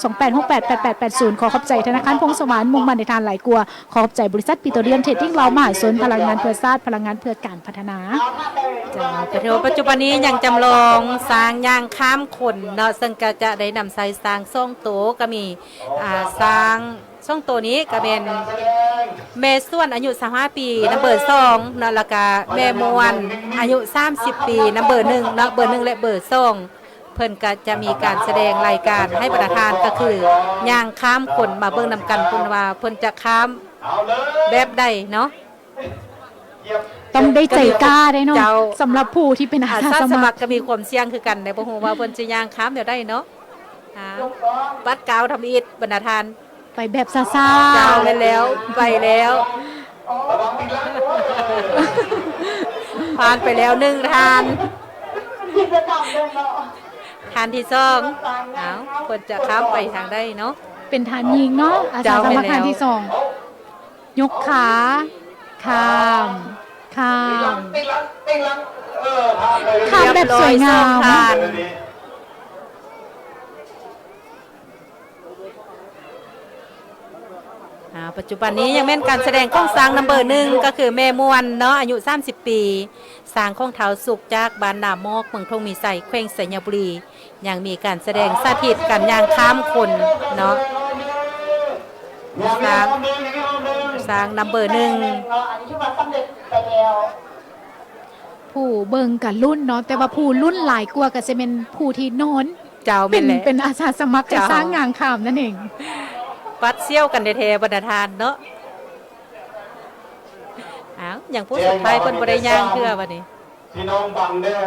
ສອງແປດຫົກແປດແປດແປດແປດສູນ. ຂໍຂອບໃຈທະນາຄານພົງສະຫວັນ ມຸ່ງໝັ້ນໃນທ່ານຫຼາຍກວ່າ. ຂໍຂອບໃຈບໍລິສັດປີໂຕຣຽມເທຣດດິ້ງລາວມະຫາຊົນ, ພະລັງງານເພື່ອຊາດ, ພະລັງງານເພື່ອການພັດທະນາ. ເຈົ້າ ກໍຖືວ່າປັດຈຸບັນນີ້ຍັງຈຳລອງຊ້າງຍ່າງຂ້າມຂົນເນາະ, ເຊິ່ງກໍຈະໄດ້ນຳໃຊ້ຊ້າງສອງໂຕ, ກໍມີ ອ່າ ຊ້າງສອງໂຕນີ້ກໍແມ່ນແມ່ສວນອາຍຸຊາວຫ້າປີ ນຳເບີສອງເນາະ, ແລ້ວກະແມ່ມ່ວນອາຍຸສາມສິບປີ ນຳເບີໜຶ່ງເນາະ, ເບີໜຶ່ງ ແລະ ເບີສອງ. ເພິ່ນກໍຈະມີການສະແດງລາຍການໃຫ້ບັນດາທ່ານ ກໍຄືຍ່າງຂ້າມຂົນ. ມາເບິ່ງນຳກັນເພິ່ນວ່າເພິ່ນຈະຂ້າມແບບໃດເນາະ. ຕ້ອງໄດ້ໃຈກ້າເດ້ເນາະ. ເຈົ້າ ສຳລັບຜູ້ທີ່ເປັນອາສາສະໝັກ ອາສາສະໝັກກໍມີຄວາມສ່ຽງຄືກັນເດ້, ບໍ່ຮູ້ວ່າເພິ່ນຈະຍ່າງຂ້າມແນວໃດເນາະ. ອ່າ ປັດກ້າວທຳອິດບັນດາທ່ານ. ໄປແບບຊ້າໆ. ເຈົ້າ ແມ່ນແລ້ວ ໄປແລ້ວ. ຜ່ານໄປແລ້ວໜຶ່ງທ່ານ. ທ່ານທີສອງ. ເອົາ ເພິ່ນຈະຂ້າມໄປທາງໃດເນາະ? ເປັນທ່ານຍິງເນາະ, ອາສາສະໝັກທ່ານທີສອງ. ຍົກຂາ ຂ້າມ ຂ້າມ ຂ້າມແບບສວຍງາມ. ອ່າ ປັດຈຸບັນນີ້ຍັງແມ່ນການສະແດງຂອງຊ້າງນຳເບີໜຶ່ງ ກໍຄືແມ່ມ່ວນເນາະ ອາຍຸສາມສິບປີ, ຊ້າງຂອງທ້າວສຸກ ຈາກບ້ານນາໝອກ ເມືອງທົ່ງມີໄຊ ແຂວງໄຊຍະບູລີ. ຍັງມີການສະແດງສາທິດການຍ່າງຂ້າມຂົນເນາະ. ຊ້າງ ຊ້າງນຳເບີໜຶ່ງ. ຜູ້ເບິ່ງກະລຸ້ນເນາະ, ແຕ່ວ່າຜູ້ລຸ້ນຫຼາຍກວ່າກໍຊິແມ່ນຜູ້ທີ່ນອນ. ເຈົ້າ ເປັນ ແມ່ນແຫຼະ ເປັນອາສາສະໝັກ ເຈົ້າ ໃຫ້ຊ້າງຍ່າງຂ້າມນັ້ນເອງ. ປັດສ່ຽວກັນແທ້ໆ ບັນດາທ່ານເນາະ. ອ້າວ ຍັງຜູ້ສຸດທ້າຍເພິ່ນບໍ່ໄດ້ຍ່າງເທື່ອບັດນີ້. ພີ່ນ້ອງບັງແດ່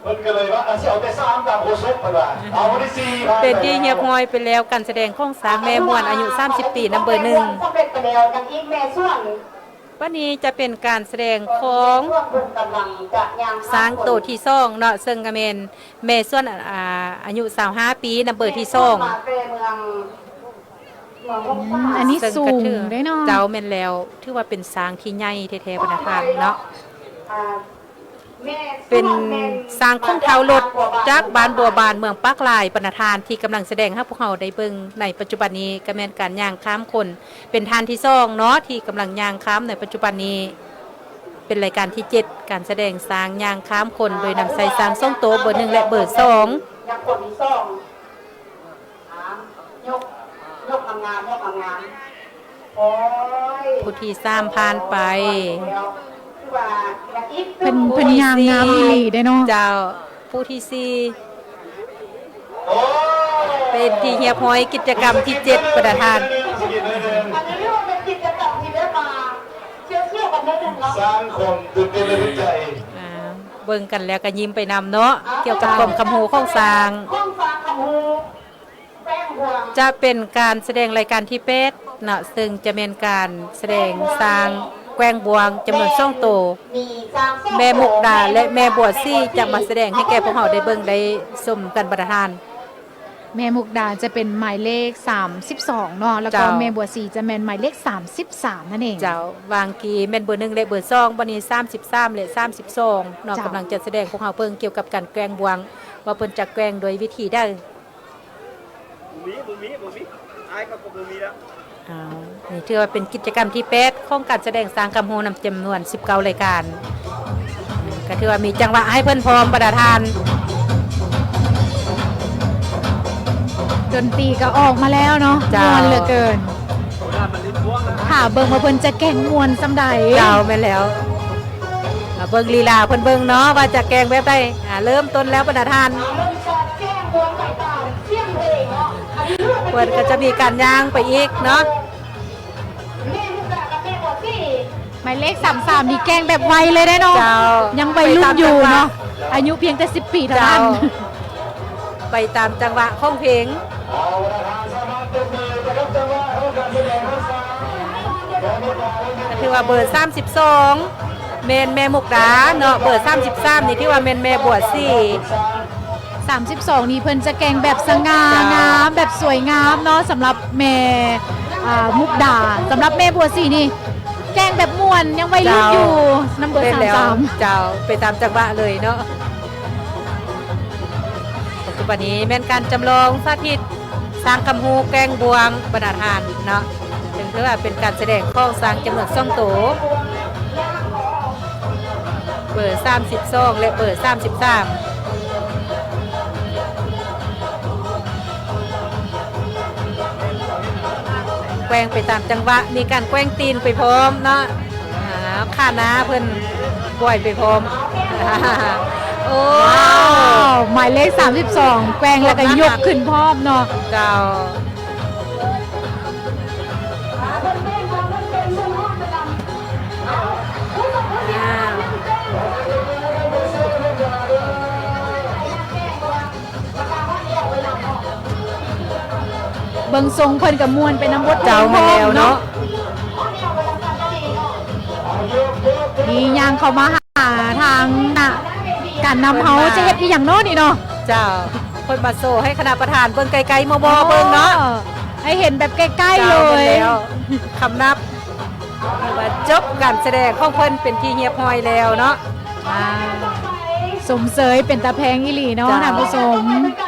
ເພິ່ນກໍເລີຍວ່າ ອາ ຊິເອົາແຕ່ສາມຕາມໂຄສົກ ເພິ່ນວ່າ ເອົາຜູ້ທີສີ່ ເປັນທີ່ຮຽບຮ້ອຍໄປແລ້ວ ການສະແດງຂອງຊ້າງແມ່ມ່ວນອາຍຸສາມສິບປີ ນຳເບີໜຶ່ງ. ບັດນີ້ຈະເປັນການສະແດງຂອງຊ້າງໂຕທີສອງເນາະ, ເຊິ່ງກໍແມ່ນແມ່ສ່ວນ ອາ ອາຍຸຊາວຫ້າປີ ນຳເບີທີສອງ. ອືມ ອັນນີ້ສູງເດ້ເນາະ. ເຈົ້າ ແມ່ນແລ້ວ ຖືວ່າເປັນຊ້າງທີ່ໃຫຍ່ແທ້ໆ ບັນດາທ່ານເນາະ. ເປັນຊ້າງຂອງທ້າວລົດ ຈາກບ້ານບົວບານ ເມືອງປາກລາຍ ບັນດາທ່ານ ທີ່ກຳລັງສະແດງໃຫ້ພວກເຮົາໄດ້ເບິ່ງໃນປັດຈຸບັນນີ້ ກໍແມ່ນການຍ່າງຂ້າມຂົນ ເປັນທ່ານທີສອງເນາະ ທີ່ກຳລັງຍ່າງຂ້າມໃນປັດຈຸບັນນີ້. ເປັນລາຍການທີເຈັດ ການສະແດງຊ້າງຍ່າງຂ້າມຂົນ ໂດຍນຳໃຊ້ຊ້າງສອງໂຕ ເບີໜຶ່ງ ແລະ ເບີສອງ. ຜູ້ທີສາມຜ່ານໄປ. ເພິ່ນ ເພິ່ນຍ່າງງາມອີ່ຫຼີເດ້ເນາະ. ເຈົ້າ ຜູ້ທີສີ່ ເປັນທີ່ຮຽບຮ້ອຍ ກິດຈະກຳທີເຈັດ ບັນດາທ່ານ. ສ້າງຄວາມຕື່ນເຕັ້ນໃນຈິດໃຈ. ອ່າ ເບິ່ງກັນແລ້ວກໍຍິ້ມໄປນຳເນາະ ກ່ຽວກັບຄວາມຄຳຮູ້ຂອງຊ້າງ. ຈະເປັນການສະແດງລາຍການທີແປດເນາະ ເຊິ່ງຈະແມ່ນການສະແດງຊ້າງແກວ່ງບ່ວງຈຳນວນສອງໂຕ. ແມ່ມຸກດາ ແລະ ແມ່ບົວສີ ຈະມາສະແດງໃຫ້ແກ່ພວກເຮົາໄດ້ເບິ່ງໄດ້ຊົມກັນ ບັນດາທ່ານ. ແມ່ມຸກດາຈະເປັນໝາຍເລກສາມສິບສອງເນາະ ແລ້ວກໍ ເຈົ້າ ແມ່ບົວສີຈະແມ່ນໝາຍເລກສາມສິບສາມນັ້ນເອງ. ເຈົ້າ ວາງກີແມ່ນເບີໜຶ່ງ ແລະ ເບີສອງ, ບັດນີ້ສາມສິບສາມ ແລະ ສາມສິບສອງເນາະ. ເຈົ້າ ກຳລັງຈະສະແດງພວກເຮົາເບິ່ງກ່ຽວກັບການແກວ່ງບ່ວງ ວ່າເພິ່ນຈະແກວ່ງໂດຍວິທີໃດ. ບໍ່ມີ ບໍ່ມີ ບໍ່ມີ ອ້າຍກໍບໍ່ມີແລ້ວ. ອ້າວ ນີ້ຖືວ່າເປັນກິດຈະກຳທີແປດຂອງການສະແດງສ້າງຄຳຮູ້ນຳຈຳນວນສິບເກົ້າລາຍການ. ກໍຖືວ່າມີຈັງຫວະໃຫ້ເພິ່ນພ້ອມ ບັນດາທ່ານ. ດົນຕີກໍອອກມາແລ້ວເນາະ. ເຈົ້າ ມ່ວນເຫຼືອເກີນ. ຖ້າເບິ່ງວ່າເພິ່ນຈະແກວ່ງມ່ວນສ່ຳໃດ. ເຈົ້າ ແມ່ນແລ້ວ. ມາເບິ່ງລີລາເພິ່ນເບິ່ງເນາະ ວ່າຈະແກວ່ງແບບໃດ. ອ່າ ເລີ່ມຕົ້ນແລ້ວ ບັນດາທ່ານ. ເພິ່ນກໍຈະມີການຍ່າງໄປອີກເນາະ. ໝາຍເລກສາມສາມນີ້ແກວ່ງແບບໄວເລີຍເດ້ເນາະ. ເຈົ້າ ຍັງໄວລຸ້ນຢູ່ເນາະ. ອາຍຸພຽງແຕ່ສິບປີເທົ່ານັ້ນ. ເຈົ້າ ໄປຕາມຈັງຫວະຂອງເພງ. ກໍຖືວ່າເບີສາມສິບສອງ ແມ່ນແມ່ມຸກດາເນາະ, ເບີສາມສິບສາມນີ້ຖືວ່າແມ່ນແມ່ບົວສີ. ສາມສິບສອງນີ້ເພິ່ນຈະແກວ່ງແບບສະຫງ່າງາມ ເຈົ້າ ແບບສວຍງາມເນາະ ສຳລັບແມ່ ອ່າ ມຸກດາ. ສຳລັບແມ່ບົວສີນີ້ແກວ່ງແບບມ່ວນ ຍັງໄວລຸ້ນຢູ່. ເຈົ້າ ນຳເບີສາມສິບສາມ. ເຈົ້າ ໄປຕາມຈັງຫວະເລີຍເນາະ. ປັດຈຸບັນນີ້ແມ່ນການຈຳລອງສາທິດ າງຄຳຮູ້ ແກວງບວງ ບັນດາດຫານເນາະ ເຊິ່ງຖືວ່າເປັນການສະແດງຂອງຊ້າງຈຳນວນສອງໂຕ ເບີສາມສິບສອງ ແລະ ເບີສາມສິບສາມ ແກວ່ງໄປຕາມຈັງຫວະ ມີການແກວ່ງຕີນໄປພ້ອມເນາະ ອາ ຂາໜ້າເພິ່ນປ່ອຍໄປພ້ອມ ໂອ້ ວ້າວ ໝາຍເລກສາມສິບສອງ ແກວ່ງແລ້ວກໍຍົກຂຶ້ນພ້ອມເນາະ ເຈົ້າ ເບິ່ງຊົງເພິ່ນກໍມ່ວນໄປນຳບົດເພງ ເຈົ້າ ແມ່ນແລ້ວເນາະ ເນາະ ນີ້ຍ່າງເຂົ້າມາຫາທາງນະ ການນຳເຮົາຈະເຮັດອີ່ຫຍັງເນາະນີ້ເນາະ ເຈົ້າ ເພິ່ນມາໂຊໃຫ້ຄະນະປະທານເບິ່ງໄກໆ ມໍ່ໆ ເບິ່ງເນາະ ໃຫ້ເຫັນແບບໃກ້ໆ ເລີຍ ແມ່ນແລ້ວ ຄຳນັບ ຖືວ່າຈົບການສະແດງຂອງເພິ່ນເປັນທີ່ຮຽບຮ້ອຍແລ້ວເນາະ ວ້າວ ຊົມເຊີຍເປັນຕາແພງອີ່ຫຼີເນາະ ເຈົ້າ ທ່ານຜູ້ຊົມ.